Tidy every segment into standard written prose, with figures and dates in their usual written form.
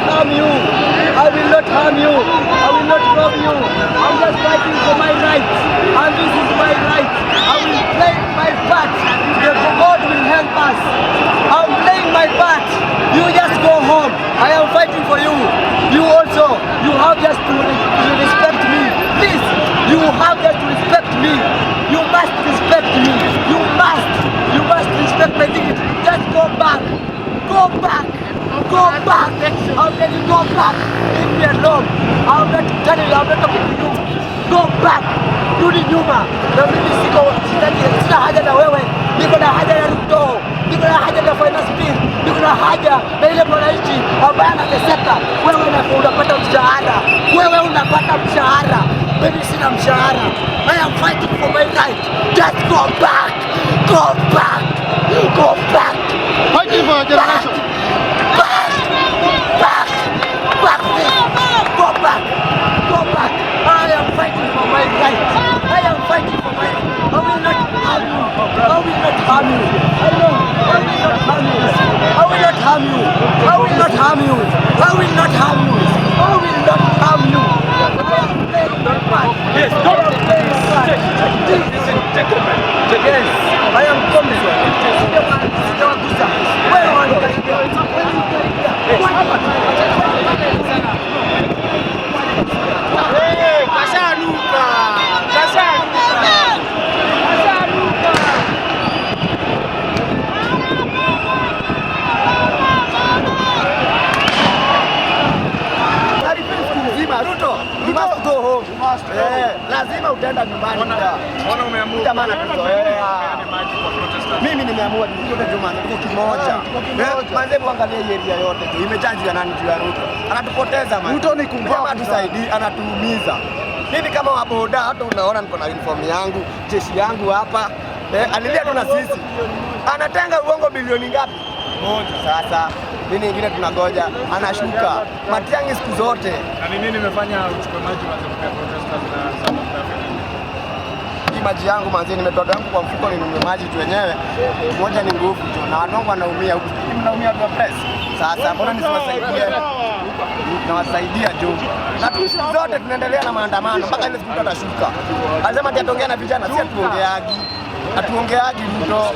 harm you. I will not harm you. I will not rob you. I'm just fighting for my rights. And this is my right. I will play my part. The God will help us. I'm playing my part. You just go home. I am fighting for you. You also, you have just to respect me. Please, you have just to respect me. You must respect me. You must. You must respect my dignity. Just go back. Go back. Go back. How can you go back? Leave me alone. I'm not telling you. I'm not talking to you. Go back. Rudi nyuma. Na mimi siko sitaki, sina haja na wewe. Niko na haja ya Ruto. Niko na haja na finance bill. Niko na haja na ile mwananchi ambaye anateseka. Wewe unapata mshahara. Wewe unapata mshahara. Mimi sina mshahara. I am fighting for my right. Just go back. Go back. Go back. Fighting for your generation. Back! Back! Back! Go back! Go back! I am fighting for my right. I am fighting for my right. I will not harm you. I will not harm you. I know. I will not harm you. I will not harm you. I will not harm you. I will not harm you. I will not harm you. I am playing my part. Yes, I don't am playing my part. Listen, gentlemen, Yes, I am coming. Sijawagusa. Wewe wanikaribia. Wewe wanikaribia. Kasharuka. Kasharuka. Kasharuka. Mzima Ruto, you must go home. Eh, lazima utaenda nyumbani. Mbona umeamua? Jamaa anatuzoea. Peane maji kwa protesters. Mimi nimeamua tukote Juma, tuko kimoja. Eh, manze muangalie hii area yote tu. Imejaa juu ya nani? Juu ya Ruto. Anatupoteza man. Ruto ni kumbavu. Jamaa hatusaidii, anatuumiza. Mimi kama waboda hata unaona niko na uniform yangu, jeshi yangu hapa. Eh, alilia tu na sisi. Anatenga uongo bilioni ngapi? Moja. Sasa nini ingine tunangoja? Anashuka. Matiang'i siku zote. Na ni nini imefanya uchukue maji uanze kupea protesters na South Africa? Hii maji yangu manzi, nimetoa yangu kwa mfuko ninunue maji tu wenyewe. Moja ni nguvu tu, na watu wangu wanaumia huku, sijui mnaumia watu wa press. Sasa mbona nisiwasaidie? Nawasaidia juu na tu siku zote tunaendelea na maandamano mpaka ile siku mtu atashuka. Alisema ati ataongea na vijana, si atuongeagi, atuongeagi Ruto.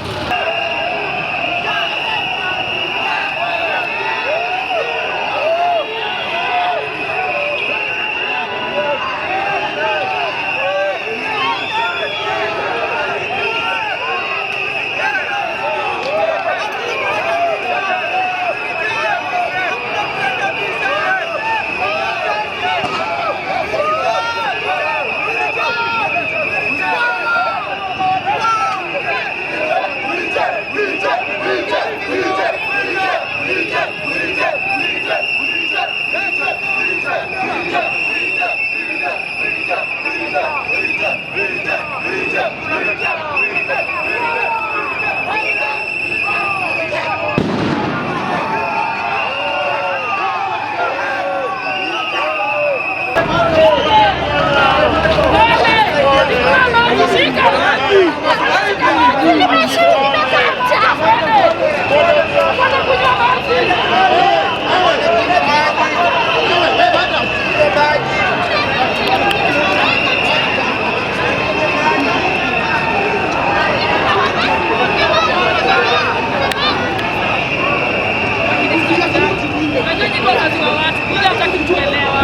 Unajua nyinyi wazazi wa watu, bila hataki kutuelewa.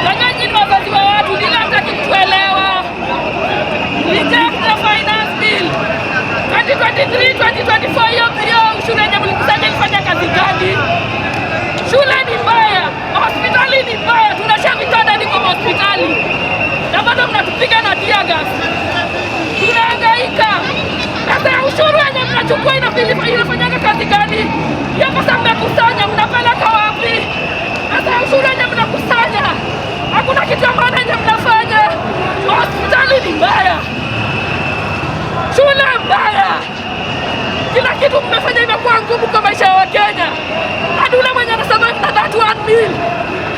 Unajua nyinyi wazazi wa watu, bila hataki kutuelewa. Reject the finance bill. 2023, 2024 hiyo hiyo ushuru yenye mlikusanya ilifanya kazi gani? Shule ni mbaya, hospitali ni mbaya, tunasha vitanda niko hospitali. Na bado mnatupiga na tear gas. Tunahangaika. Pesa ya ushuru yenye mnachukua inafanyanga kazi gani? Hiyo pesa mmekusanya mnapeleka wapi? Pesa ya ushuru yenye mnakusanya, hakuna kitu ya maana yenye mnafanya. Hospitali ni mbaya, shule mbaya, kila kitu mmefanya imekuwa ngumu kwa maisha ya Wakenya. Hadi ule mwenye anasurvive na that one meal.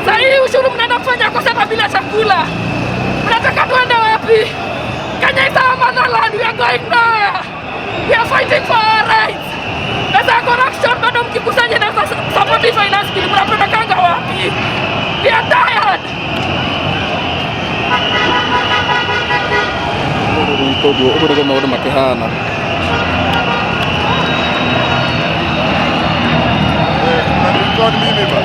Saa hii ushuru mnaenda kufanya kosa hata bila chakula. Mnataka tuende wapi? Kenya is our motherland. We are going nowhere. We are fighting for our rights. Pesa ya corruption bado mkikusanya inaweza Koguo ũguo nĩguo maũndũ makĩhana. Record mimi ba.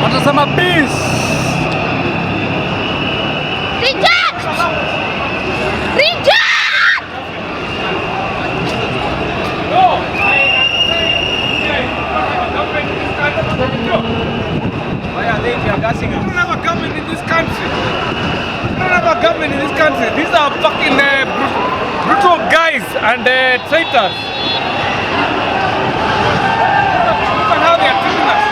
Watasema peace. Reject! Reject! No, I am saying, yeah, we don't have a government in this country. No. Why are they tear-gassing We us? don't have a government in this country. We don't have a government in this country. These are fucking brutal guys and traitors. Look at how they are treating us.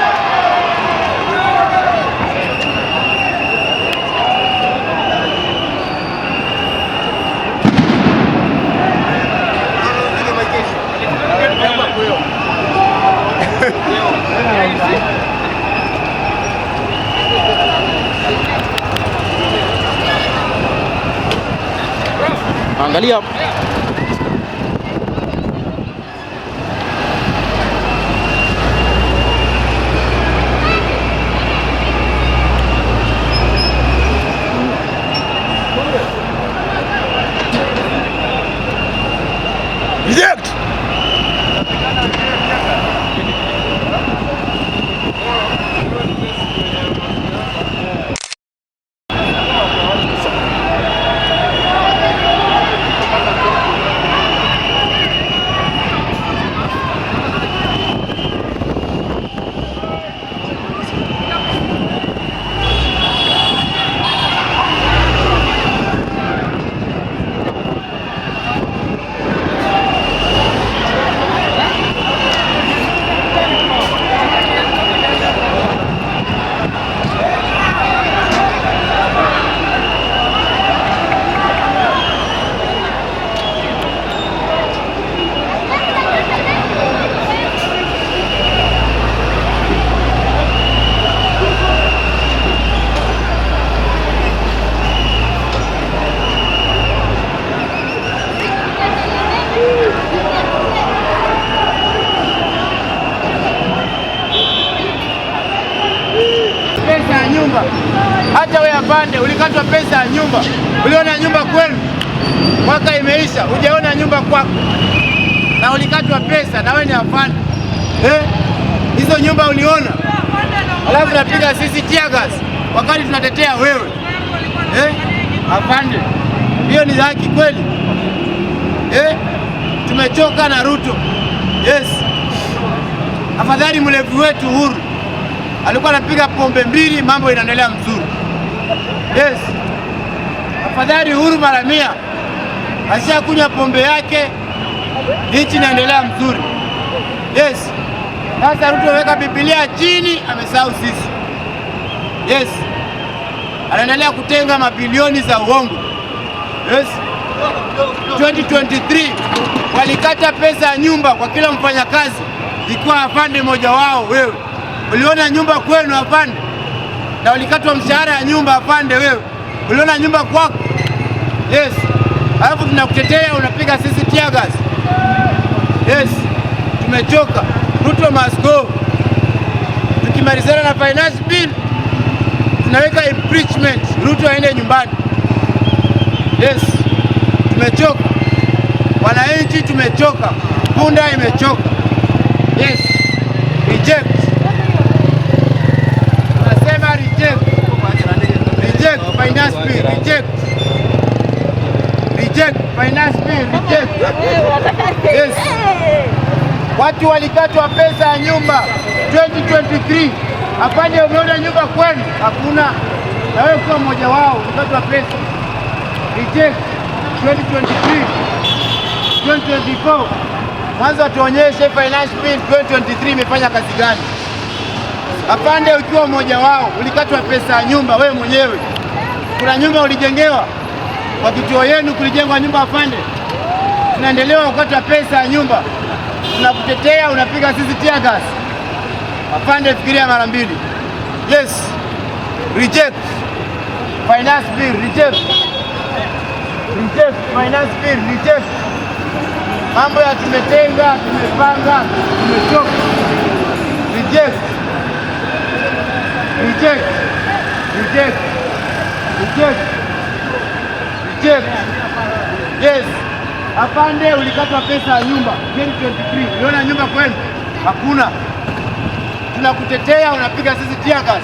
Yeah, you see? Angalia. Reject. Pesa ya nyumba. Hata wewe afande ulikatwa pesa ya nyumba. Uliona nyumba kwenu, mwaka imeisha, hujaona nyumba kwako, na ulikatwa pesa, na wewe ni afande eh? Hizo nyumba uliona, alafu napiga sisi tear gas wakati tunatetea wewe eh? Afande, hiyo ni haki kweli eh? Tumechoka na Ruto. Yes, afadhali mlevi wetu Uhuru alikuwa anapiga pombe mbili, mambo inaendelea mzuri. Yes, afadhali Uhuru mara 100 ashakunywa pombe yake, nchi inaendelea mzuri. Yes, sasa Ruto weka Biblia chini, amesahau sisi. Yes, anaendelea kutenga mabilioni za uongo. Yes, 2023 walikata pesa ya nyumba kwa kila mfanyakazi, ikiwa afande mmoja wao wewe. Uliona nyumba kwenu afande, na ulikatwa mshahara ya nyumba afande wewe. Uliona nyumba kwako? Yes, alafu tunakutetea unapiga sisi tear gas. Yes, tumechoka. Ruto must go. Tukimalizana na finance bill tunaweka impeachment, Ruto aende nyumbani. Yes, tumechoka wananchi, tumechoka, punda imechoka. Yes, reject. Tunasema reject, reject finance bill, reject, reject finance bill, reject. Yes. Watu walikatwa pesa ya nyumba 2023. Afande, umeona nyumba kwenu? Hakuna. Na wewe kuwa mmoja wao ulikatwa pesa. Reject 2023, 2024. Mwanzo tuonyeshe finance bill 2023 imefanya kazi gani? Afande, ukiwa mmoja wao ulikatwa pesa ya nyumba wewe mwenyewe. Kuna nyumba ulijengewa kwa kituo yenu, kulijengwa nyumba afande. Tunaendelea kukatwa pesa ya nyumba, tunakutetea, unapiga sisi tear gas. Afande, fikiria mara mbili. Yes, reject finance bill, reject, reject finance bill, reject. Mambo ya tumetenga, tumepanga, tumechoka. Reject. Reject. Reject. Reject. Reject. Yes. Afande, ulikatwa pesa ya nyumba 2023. Uliona nyumba kwenu? Hakuna. Tunakutetea, unapiga sisi tear gas.